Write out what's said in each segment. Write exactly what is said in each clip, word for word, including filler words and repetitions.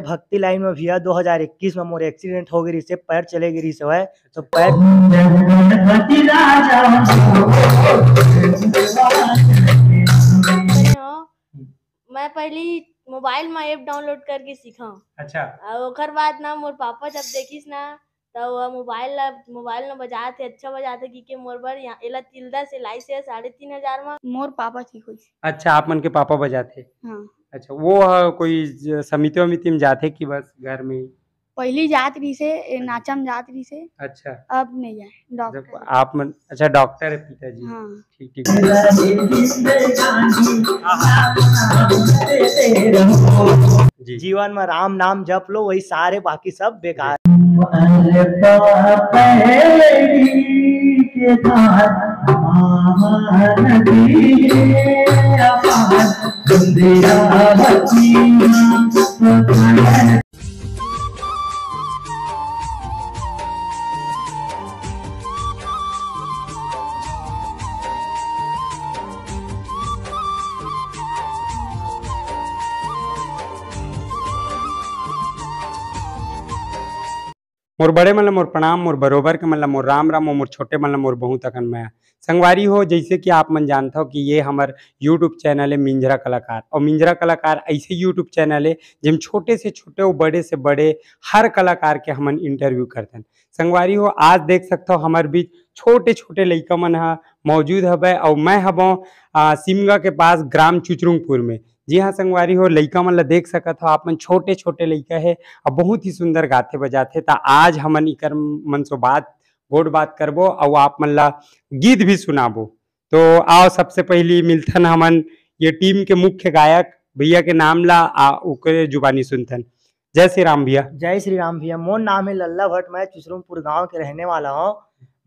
भक्ति लाइन में भैया, दो हज़ार इक्कीस में मोर एक्सीडेंट हो गई से, पैर चले गई से, तो पैर मैं पहली मोबाइल में ऐप डाउनलोड करके सीखा। अच्छा। और ओकर बाद ना मोर पापा जब देखिस ना, तो वो मोबाइल ला मोबाइल में बजाते, अच्छा बजाते कि के मोर बर यहाँ एला तिलदा से लाइस हे साढ़े तीन हजार में। मोर पापा ठीक होइस। अच्छा, आप मन के पापा बजाते? हाँ। अच्छा, वो ह, कोई ज- समिति वमिति में जाते कि बस घर में ही? पहली जात रही से, ए, नाचा में जात रही से, अच्छा। अब नहीं जाए। डॉक्टर जब आप मन, अच्छा, डॉक्टर है पिताजी। हाँ। ठीक, ठीक। जी। जीवन में राम नाम जप लो, वही सारे बाकी सब बेकार। मोर बड़े मन ला मोर प्रणाम, मोर बरोबर के मन ला मोर राम राम, और मोर छोटे मन ला मोर बहुत अकन मया। संगवारी हो, जैसे कि आप मन जानत हो कि ये हमर YouTube चैनल है मिंजरा कलाकार, और मिंजरा कलाकार ऐसे YouTube चैनल है जिम छोटे से छोटे और बड़े से बड़े हर कलाकार के हमन इंटरव्यू करथन। संगवारी हो, आज देख सकत हो हमर बीच छोटे छोटे लइका मन ह मौजूद हवय, और मैं हबों आ, सिमगा के पास ग्राम चुचरुंगपुर में। जी हाँ संगवारी हो, लइका मन ला देख सकत हो आप मन, छोटे छोटे लइका है, अब बहुत ही सुंदर गाथे बजाथे। त आज हमन इकर मन से बात, गोठ बात करबो, और आप मन ला गीत भी सुनाबो। तो आओ, सबसे पहली मिलथन हमन ये टीम के मुख्य गायक भैया के नाम ला, आ, ओकरे जुबानी सुनथन। जय श्री राम भैया। जय श्री राम भैया, मोर नाम है लल्ला भट्ट, मैं चुचरुमपुर गांव के रहने वाला हूँ।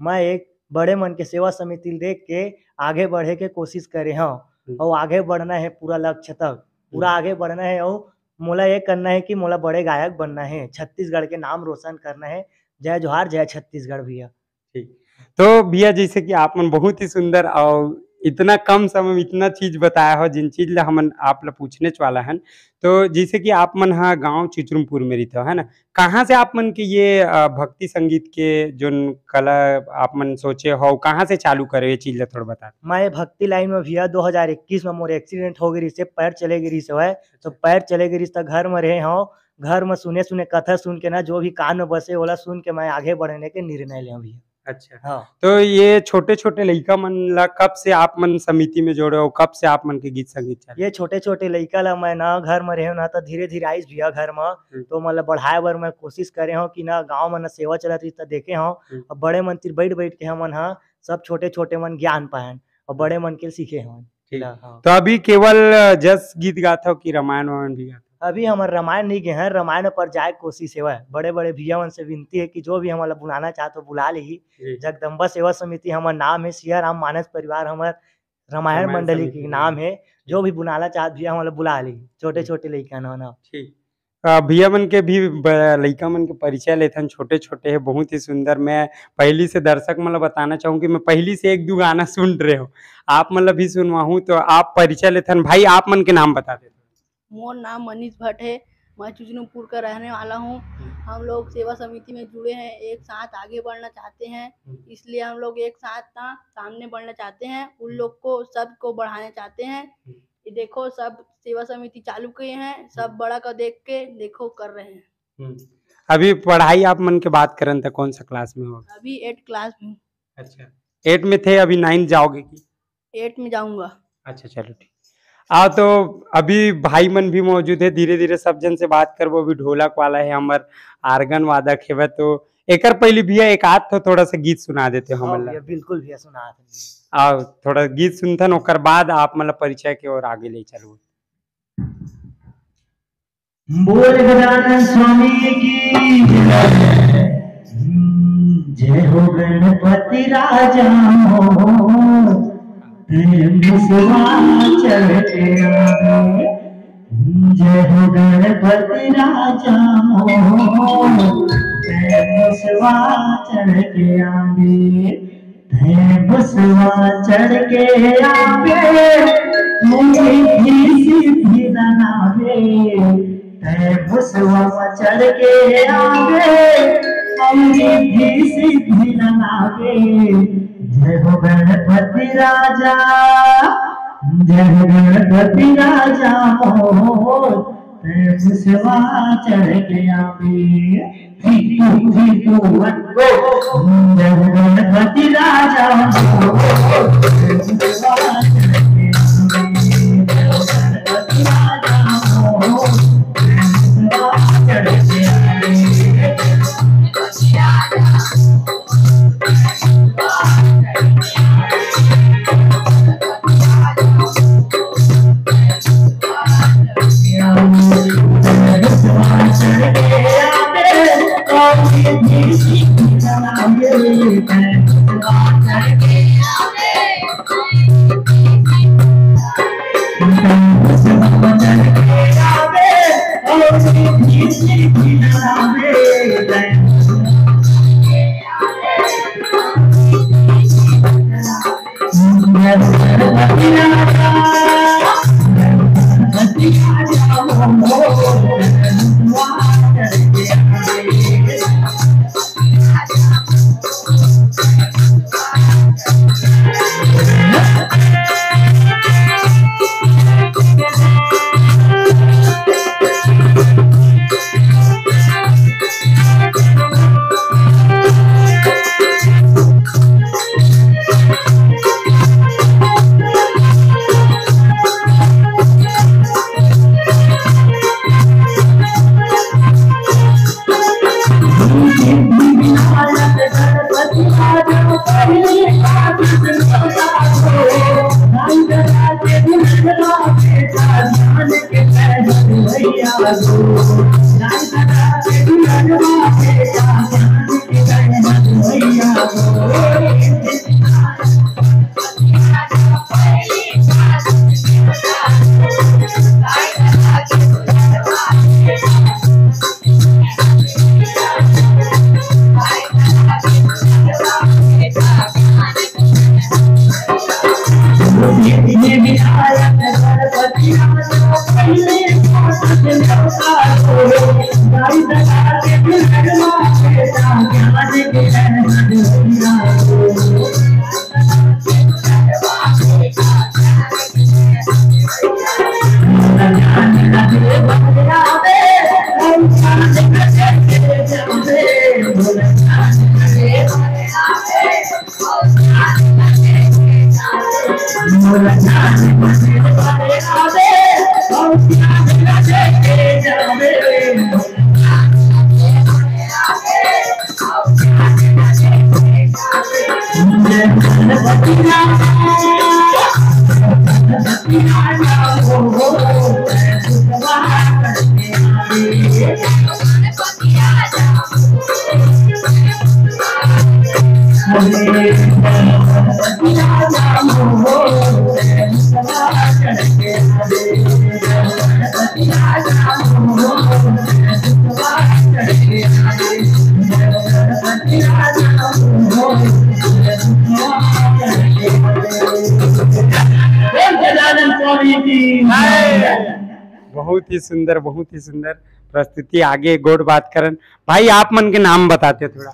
मैं एक बड़े मन के सेवा समिति देख के आगे बढ़े के कोशिश करे हूँ, और आगे बढ़ना है पूरा लक्ष्य तक, पूरा आगे बढ़ना है। और मोला ये करना है कि मोला बड़े गायक बनना है, छत्तीसगढ़ के नाम रोशन करना है। जय जोहार, जय छत्तीसगढ़ भैया। ठीक। तो भैया, जैसे कि आप मन बहुत ही सुंदर और इतना कम समय में इतना चीज बताया हो, जिन चीज ला हमन आप ला पूछने वाला हन। तो जैसे कि आप मन हा गांव चुचरुमपुर में रहते हो, है ना, कहाँ से आप मन के ये अ, भक्ति संगीत के जोन कला आप मन सोचे हो, कहाँ से चालू करे ये चीज ला थोड़ा बता। मैं भक्ति लाइन में भैया दो हज़ार इक्कीस में मोर एक्सीडेंट हो गई से, पैर चले गई से, तो पैर चले गई तो घर में रहे हूँ। घर में सुने सुने कथा सुन के ना, जो भी कान में बसे ओला सुन के मैं आगे बढ़ने के निर्णय ले भैया। अच्छा। हाँ। तो ये छोटे छोटे लइका मन ला कब से आप मन समिति में जोड़े हो, कब से आप मन के गीत संगीत चले? ये छोटे छोटे लइका ला मैं ना घर में रहे ना, तो धीरे धीरे आइस भैया घर में। हम्म। तो मतलब बढ़ाए बर मैं कोशिश करे हूँ कि ना गाँव में ना सेवा चलत रही तो देखे हूँ। हम्म। अब बड़े मन तिर बैठ बैठ के हमन हा सब छोटे छोटे मन ज्ञान पाएन और बड़े मन के सीखे हन। ठीक। ला, हाँ। तो अभी केवल अ, जस गीत गात हो कि रामायण वामायण भी गात हो? अभी हमर रामायण नहीं गए हैं, रामायण पर जाए के कोशिश है। बड़े बड़े भैया मन से विनती है कि जो भी हमारा बुलाना चाहत हो बुला ली। जी। जगदम्बा सेवा समिति हमार नाम है, सिया राम मानस परिवार हमार रामायण रामायण मंडली समिति के के नाम नाम। है। जो भी बुलाना चाहत भैया हमारा बुला ली, छोटे हम्म। छोटे लइका ना ना। ठीक। अ, भैया मन के भी ब- लइका मन के परिचय लेथन, छोटे छोटे है, बहुत ही सुंदर। मैं पहली से दर्शक मन ला बताना चाहूँ कि मैं पहली से एक दो गाना सुन रहे हो, आप मन ला भी सुनवाहूँ। तो आप परिचय लेथन भाई, आप मन के नाम बता देते। मोर नाम मनीष भट्ट है। मैं चुचनुपुर का रहने वाला हूँ। हम लोग सेवा समिति में जुड़े हैं, एक साथ आगे बढ़ना चाहते हैं, हम्म। इसलिए हम लोग एक साथ ना सामने बढ़ना चाहते हैं। उन हम्म। लोग को, सबको बढ़ाना चाहते हैं। हम्म। ये देखो, सब सेवा समिति चालू किए हैं, सब बड़ा का देख के देखो कर रहे हैं। हम्म। अभी पढ़ाई आप मन के बात करन त कौन सा क्लास में हो? अभी एट क्लास में हूँ। अच्छा, एट में थे, अभी नाइन्थ जाओगे कि? एट में जाऊंगा। अच्छा, चलो ठीक। आ तो अभी भाई मन भी मौजूद है, धीरे धीरे सब जन से बात करबो। अभी ढोलक वाला है हमर, आर्गन वादक है, तो एकर पहले भैया एक आध तो थोड़ा सा गीत सुना देते हो हाँ हमन ला। भैया, बिल्कुल भैया, सुना देंगे। आ थोड़ा गीत सुनथन, ओकर बाद आप मन ला परिचय के ओर आगे ले चलबो। बोल गजानन स्वामी की जय। हम्म, जय हो गणपति राजा हो, तैं मुसवा चढ़ के आवे। हम्म, जय हो गणपति राजा हो, तैं मुसवा चढ़ के आवे। तैं मुसवा चढ़ के आवे, मोरी भी सिद्धि बनावे। तैं मुसवा म चढ़ के आबे, अउरी भी सिद्धि न लागे। जय हो गणपति राजा, जय हो गणपति राजा मोर, तैं मुसवा चढ़ के आबे। Three, two, three, two, one, go. जय हो गणपति राजा मोर, तैं मुसवा चढ़ के आबे। जय हो गणपति राजा मोर, बहुत ही सुंदर, बहुत ही सुंदर प्रस्तुति। आगे गोठ बात करन। भाई, आप मन के नाम बताते थोड़ा।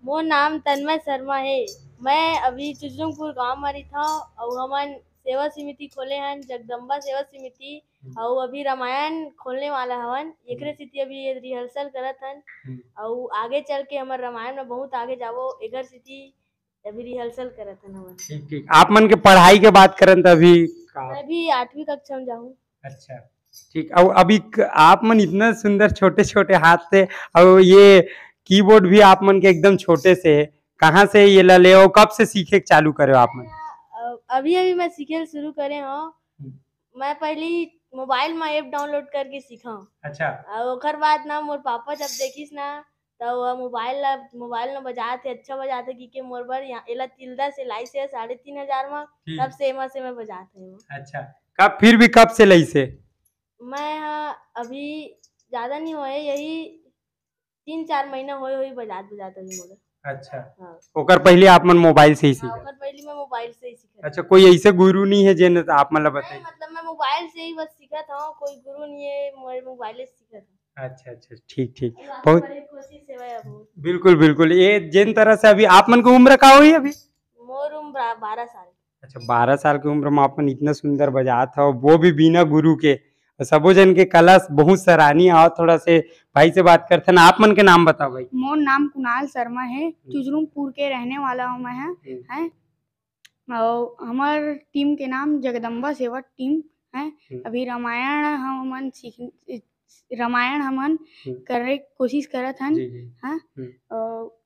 मोर नाम तन्मय शर्मा हे। मैं अभी चुचरुंगपुर गांव म रहिथंव अउ हमन सेवा समिति खोले हन, जगदम्बा सेवा समिति, अउ अभी रामायण खोलने वाला हवन, एकरे सेती अभी ये rehearsal करत हन। हम्म। अउ आगे चल के हमर रामायण में बहुत आगे जाबो, एकर सेती अभी rehearsal करत हन हमन। ठीक, ठीक। आप मन के पढ़ाई के बात करन त अभी का? मैं भी आठवीं कक्षा में जाहूँ। अच्छा, ठीक। अउ अभी क-, आप मन इतना सुंदर छोटे-छोटे हाथ से, अउ ये keyboard भी आप मन के एकदम छोटे से हे, कहाँ से ये ला ले अउ कब से सीखे के चालू करे हो आप मन? अ, अभी-अभी मैं सीखे ल शुरू करे हंव। हम्म। मैं पहली मोबाइल में app download करके सीखा। अच्छा। अउ ओकर बाद ना मोर पापा जब देखिस ना, त वो मोबाइल ला, मोबाइल में बजात हे, अच्छा बजात हे, कि के मोर बर यहाँ एला तिलदा से लाइस हे साढ़े तीन हजार में, हम्म। तब से एमा से मैं बजात हे वो। अच्छा, कब, फिर भी कब से लाइस हे? मैं ह अभी ज्यादा नहीं होए, यही तीन चार महीना होए होही बजात बजात अभी मोला। अच्छा। हाँ। ओकर पहले आप मन मोबाइल से ही हाँ, सीखत? ओकर पहले मैं मोबाइल से ही सीखत अच्छा, हूँ। कोई ऐसे गुरु नहीं है जेन आप मन ला नहीं, बताई? मतलब मैं मोबाइल से ही बस सीखत हूँ, कोई गुरु नहीं है, मोबाइल से सीखत हूँ। अच्छा, अच्छा, ठीक, ठीक। अउ आगे बहुत बढ़े के कोशिश है भाई अब। बिल्कुल, बिल्कुल। ये जेन तरह से अभी आप मन के उम्र का होही अभी? मोर उम्र बारह साल। अच्छा, बारह साल के उम्र में आप मन इतना सुंदर बजात हव, वो भी बिना गुरु के। सबो जन के कला बहुत सराहनीय। और थोड़ा से भाई से बात करथन, आप मन के नाम बताओ भाई। मोर नाम कुणाल शर्मा है, हम्म। चुचरुमपुर के रहने वाला हूँ मैं, है, हम्म। है। और हमार टीम के नाम जगदम्बा सेवा टीम है। हम्म। अभी रामायण हमन सीख, रामायण हमन हम्म। करे के कोशिश करत हन, जी, जी। हाँ। हम्म। और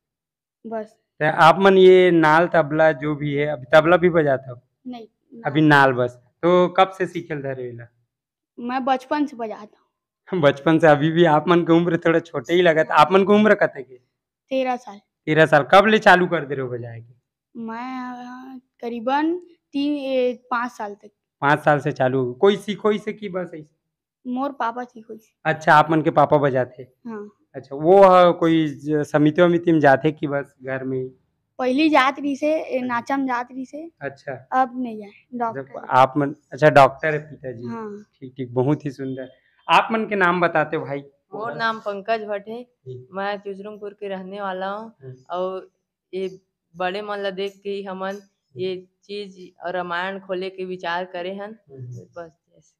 बस। त आप मन ये नाल तबला जो भी है, अभी तबला भी बजात हव? नहीं, अभी नाल। नाल बस। तो कब से सीखे ल धरे एला? मैं बचपन से बजाता हूँ। बचपन से, अभी भी आप मन के उम्र थोड़ा छोटे ही लगत। आप मन के उम्र कते के? तेरह साल। तेरह साल। कब ले चालू कर दे रहे हो बजाए के? मैं, अ, करीबन तीन, ए, पाँच साल तक। पाँच साल से चालू हो। कोई सीखो इसे कि बस ऐसे? मोर पापा सीखो इसे। अच्छा, आप मन के पापा बजाथे? हाँ। अच्छा, वो ह, कोई ज-, समिति वमिति में जाथे कि बस घर में ही? पहली जात रहिसे, ए, अच्छा। नाचा में जात रहिसे। अच्छा। अब नहीं जाए, डॉक्टर जब है। आप मन, अच्छा, डॉक्टर है पिताजी। हाँ। ठीक, ठीक, बहुत ही सुंदर। आप मन के नाम बताते भाई। मोर नाम पंकज भट्ट है। जी। मैं चुचरुमपुर के रहने वाला हूँ हम्म। और ये बड़े मन ला देख के ही हमन हम्म। ये चीज और रामायण खोले के विचार करे हन। हम्म। बस ऐसे।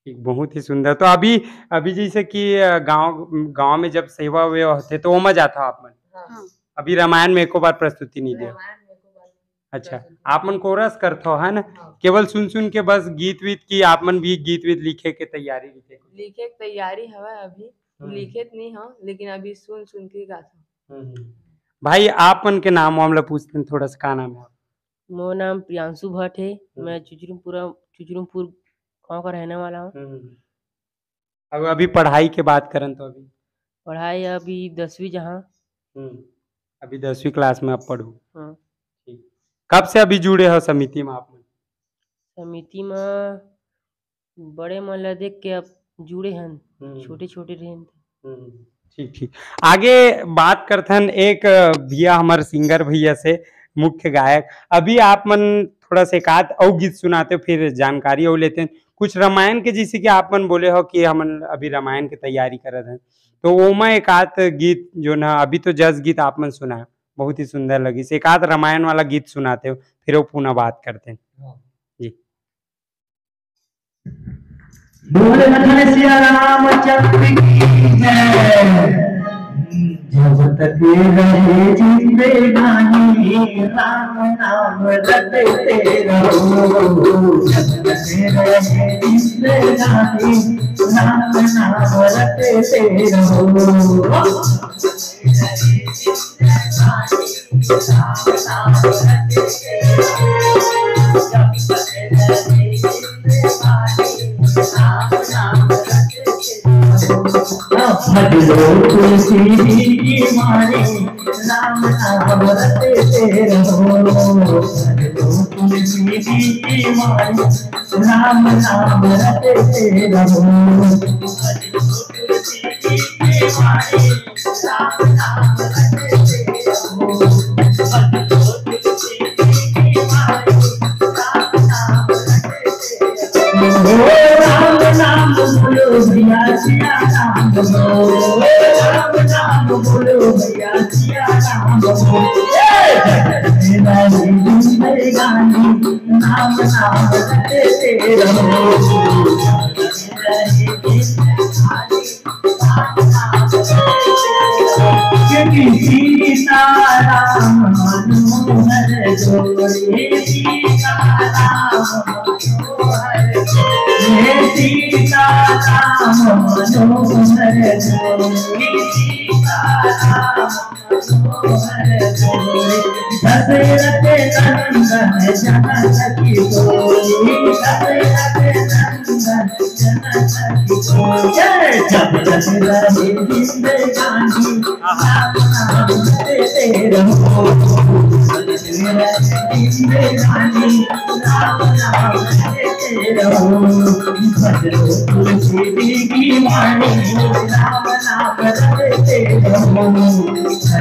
ठीक, बहुत ही सुंदर। तो अभी, अभी जैसे कि, अ, गाँव, गाँव में जब सेवा वेवा होथे, तो ओमा जाथव आप मन? हाँ। हाँ। अभी रामायण में एको बार प्रस्तुति नहीं दे? रामायण में एको बार नहीं। अच्छा, प्रस्तुति। आप मन कोरस करथव, है ना? हाँ। केवल सुन सुन के बस गीत वीत की आप मन भी गीत वीत लिखे के तैयारी लिखे? लिखे के तैयारी हवय अभी, हम्म। लिखे त नहीं हो, लेकिन अभी सुन सुन के गाथव। हम्म, हम्म। भाई, आप मन के नाम वाम ला पूछते हैं थोड़ा सा, का नाम है आप? मोर नाम प्रियांशु भट्ट है, हम्म। मैं चुचरुमपुरा, चुचरुमपुर गाँव का रहने वाला हूँ। हम्म। अब अभी पढ़ाई के बात करन तो अभी? पढ़ाई अभी दसवीं जहाँ। हम्म, अभी दसवीं class में आप पढ़ू। हाँ। ठीक। कब से अभी जुड़े हो समिति में आप मन? समिति में बड़े मन ला देख के अब जुड़े हन, हम्म। छोटे-छोटे रहेन। हम्म, ठीक, ठीक। आगे बात करथन एक, अ, भैया, हमर singer भैया से, मुख्य गायक। अभी आप मन थोड़ा से एक आध अउ गीत सुनाते हो, फिर जानकारी अउ लेते हैं। कुछ रामायण के, जैसे कि आप मन बोले हो कि हमन अभी रामायण के तैयारी करत हन, तो ओमा एक आध गीत जो ना, अभी तो जस गीत आप मन सुनाए, बहुत ही सुंदर लगिस, एक आध रामायण वाला गीत सुनाते हो, फिर वो पुनः बात करते हैं। हाँ। जी। बोल लखन सिया रामचंद्र की जय। जब तक रहे जिंदगानी राम नाम रटते रहो। जब तक रहे जिंदगानी राम नाम रटते रहो। भज लो तुलसी जी की मारी, राम नाम रटते रहो। भज लो तुलसी जी की मारी, राम नाम रटते रहो। ओ राम नाम बोलो भैया सिया राम बोलो, ओ राम नाम बोलो भैया सिया राम बोलो। जय जय राम जिंदगानी, नाम नाम रटते रहो। सीताराम मनोहर जोड़ी, सीताराम मनोहर जोड़ी, सीताराम मनोहर जोड़ी, सीताराम दशरथ नंदन जनक की जोड़ी, दशरथ नंदन जनक की जोड़ी। जय जब तक रहे जिंदगानी, राम नाम लेते रहो। जब तक रहे जिंदगानी, राम नाम लेते रहो। भज लो तुलसी जी की मानी, राम नाम लेते रहो।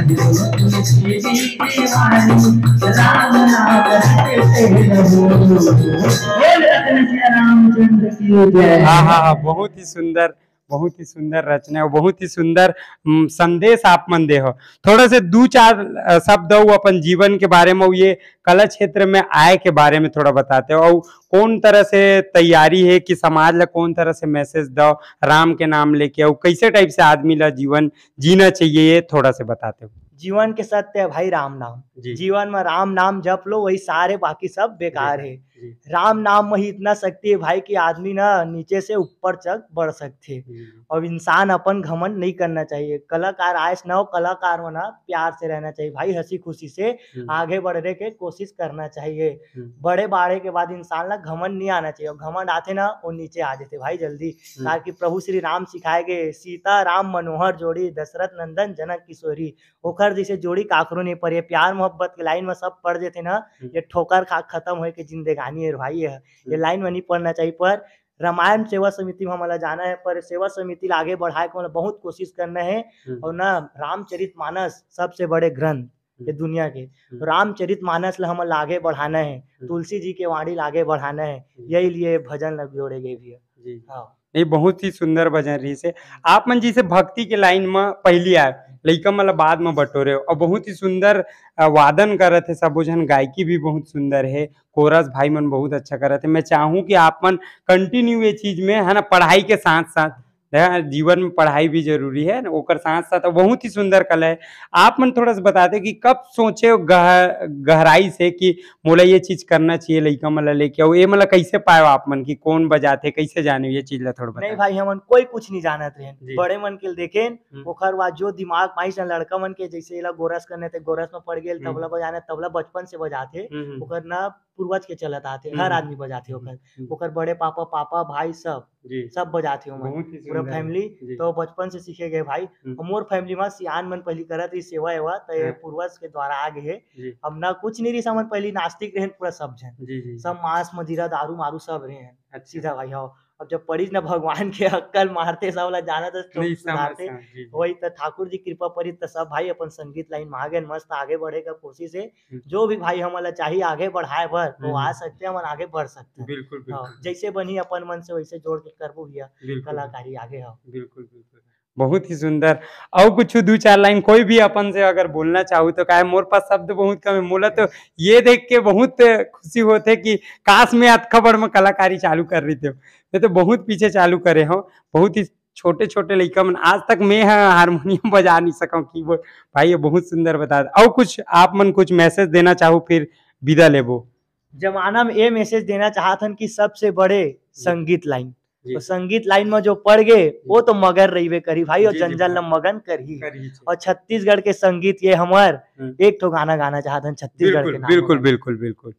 राम राम रटते रहो। बोल रत्न सिया रामचंद्र की जय। हाँ, हाँ, हाँ, बहुत ही सुंदर, बहुत ही सुंदर रचना है, बहुत ही सुंदर, उम, संदेश आप मन दे हो। थोड़ा से दू चार, अ, शब्द हो अपन जीवन के बारे में, ये कला क्षेत्र में आए के बारे में थोड़ा बताते हो, और कौन तरह से तैयारी है कि समाज ला कौन तरह से मैसेज दो राम के नाम लेके, और कैसे टाइप से आदमी ला जीवन जीना चाहिए, ये थोड़ा से बताते हो। जीवन के सत्य है भाई राम नाम। जी। जीवन में राम नाम जप लो, वही सारे बाकी सब बेकार जी, है। जी। राम नाम में ही इतना शक्ति है भाई कि आदमी ना नीचे से ऊपर तक बढ़ सकते। जी। और इंसान अपन घमंड नहीं करना चाहिए। कलाकार आए से ना हो, कलाकार में ना प्यार से रहना चाहिए भाई, हंसी खुशी से हम्म। आगे बढ़ने के कोशिश करना चाहिए। हम्म। बड़े बाढ़े के बाद इंसान ला घमंड नहीं आना चाहिए, और घमंड आते ना वो नीचे आ जाते भाई जल्दी। हम्म। ताकि प्रभु श्री राम सिखाए गए, सीता राम मनोहर जोड़ी, दशरथ नंदन जनक किशोरी, ओखर जैसे जोड़ी काकरो नहीं पड़े। प्यार मोहब्बत के लाइन में सब पड़ देते ना, हम्म। ये ठोकर खा खत्म होए के जिंदगानी है भाई। ये, ये हम्म। लाइन में नहीं पड़ना चाहिए। पर रामायण सेवा समिति में हमला जाना है, पर सेवा समिति ला आगे बढ़ाए के हमला बहुत कोशिश करना है। हम्म। और ना, रामचरित मानस सबसे बड़े ग्रंथ ये हम्म। दुनिया के, हम्म। रामचरित मानस ला हमला आगे बढ़ाना है। हम्म। तुलसी जी के वाणी ला आगे बढ़ाना है। हम्म। यही लिए भजन लग जोड़े गए भैया। जी। हाँ। नहीं, बहुत ही सुंदर भजन रहिस हे। आप मन जैसे भक्ति के लाइन में पहली आए, लइका मन ला बाद में बटोरे हो, और बहुत ही सुंदर, अ, वादन करत हे सबो झन, गायकी भी बहुत सुंदर है, कोरस भाई मन बहुत अच्छा करत हे। मैं चाहूँ कि आप मन कंटिन्यू ये चीज में, है ना, पढ़ाई के साथ साथ, है, जीवन में पढ़ाई भी जरूरी है ना, ओकर साथ साथ बहुत ही सुंदर कला है। आप मन थोड़ा सा बताते कि कब सोचे हो गह-, गहराई से कि मोला ये चीज करना चाहिए, लइका मन ला लेके आओ, ये मन ला कैसे पायो आप मन कि कौन बजाथे, कैसे जाने ये चीज ला थोड़ा बताओ। नहीं भाई, हमन कोई कुछ नहीं जानत रहेन, जी। बड़े मन के देखेन, हम्म। ओखर बाद जो दिमाग में आइस ना लड़का मन के, जैसे एला गोरस करने ते गोरस में पड़ गेल, हम्म। तबला बजाने, तबला बचपन से बजाथे, हम्म, हम्म। ओकर ना पूर्वज के चलत आथे, हम्म, हर हम्म। आदमी बजाथे हम्म, ओकर, हम्म। ओकर बड़े पापा, पापा, भाई सब, जी। सब बजाथे ओमन, बहुत ही पूरा सुंदर। फैमिली, जी। तो बचपन से सीखे गए भाई। हम्म। और मोर फैमिली में सियान मन पहली करत रही सेवा एवा, तो ये हाँ। पूर्वज के द्वारा आ गए है। जी। हम ना कुछ नहीं रही, हमन पहली नास्तिक रहन पूरा सब झन। जी, जी। सब मांस, मदिरा, दारू, मारू सब रहे हैं। अच्छा। सीधा भाई, हाँ। अब जब पड़ी ना भगवान के अक्कल मारते, सब ला जाना तो चौक नहीं, समझ, सुधारते। समझ, जी, जी। वही तो ठाकुर जी कृपा परी तो सब भाई अपन संगीत लाइन में आ गए, मस्त आगे बढ़े का कोशिश है। हम्म। जो भी भाई हमन ला चाहिए आगे बढ़ाए बर, तो हम्म। आ सकते हैं, हमन आगे बढ़ सकते हैं। बिल्कुल, हाँ, बिल्कुल। जैसे बनी अपन मन से वैसे जोड़ के करबो भैया, बिल्कुल। कलाकारी आगे हो। बिल्कुल, बिल्कुल। बहुत ही सुंदर। और कुछ दू चार लाइन कोई भी अपन से अगर बोलना चाहू तो, काहे मोर पास शब्द बहुत कम है। मोला तो ये देख के बहुत खुशी होथे कि काश मैं अतका बड़ में कलाकारी चालू कर रही थी। मैं तो बहुत पीछे चालू करे हूँ, बहुत ही छोटे छोटे लइका मन। आज तक मैं ह हारमोनियम बजा नहीं सकूँ, कीबोर्ड। भाई, ये बहुत सुंदर बता दे। और कुछ आप मन कुछ मैसेज देना चाहू, फिर विदा लेबो। जमाना में ये मैसेज देना चाहत हन कि सबसे बड़े जी। संगीत लाइन, जी। तो संगीत लाइन में जो पड़ गए, जी। वो तो मगन रहिबे करी भाई, और जी, जी, जंजल भाई। न मगन करही। करही जी। और छत्तीसगढ़ के संगीत ये हमर हम्म। एक ठो गाना गाना चाहत हन छत्तीसगढ़ बिल्कुल, के नाम बिल्कुल, पर। बिल्कुल, बिल्कुल।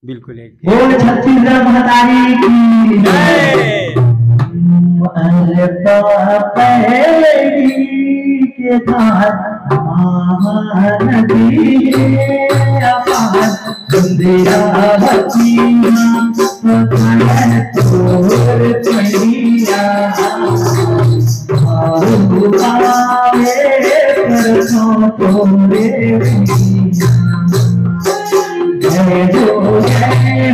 बिल्कुल एक बोल छत्तीसगढ़ महतारी की जय। अरे पा-, पहली के धार महानदी अपार, दुंदिया बतिया पकड़ तोर पैया। बाबू आवे परसों तोरे पैया। जय हो, जय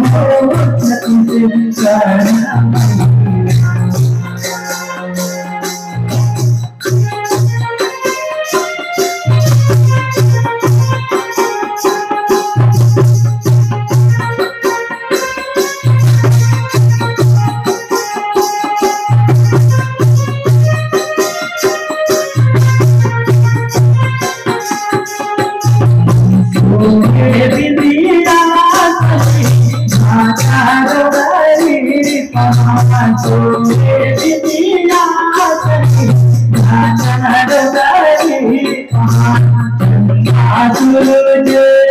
हो, छत्तीसगढ़। हर पापड़ी रात महानदी रे पार, अंधिया बतिया पकड़ तोर पैया।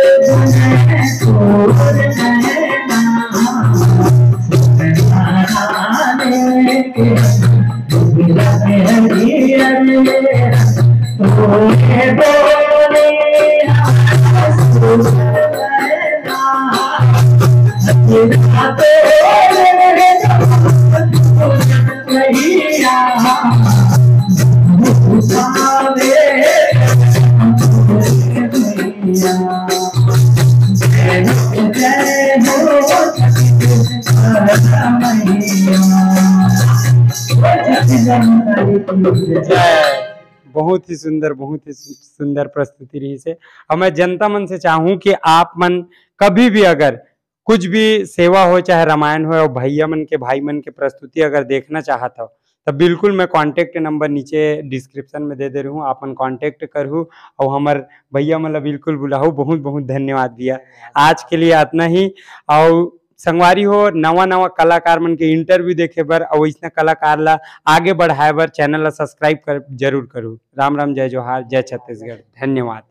जय। बहुत ही सुंदर, बहुत ही सु-, सुंदर प्रस्तुति रहिस हे। और मैं जनता मन से चाहूँ कि आप मन कभी भी अगर कुछ भी सेवा हो, चाहे रामायण हो, और भैया मन के, भाई मन के प्रस्तुति अगर देखना चाहत हो, तो बिल्कुल मैं contact number नीचे description में दे दे रहूँ, आप मन contact करहू और हमर भैया मन ला बिल्कुल बुलाहू। बहुत बहुत धन्यवाद भैया, आज के लिए इतना ही। और संगवारी हो, नवा नवा कलाकार मन के interview देखे बर और इसना कलाकार ला आगे बढ़ाए बर channel ला subscribe कर जरूर करू। राम राम, जय जोहार, जय छत्तीसगढ़, धन्यवाद।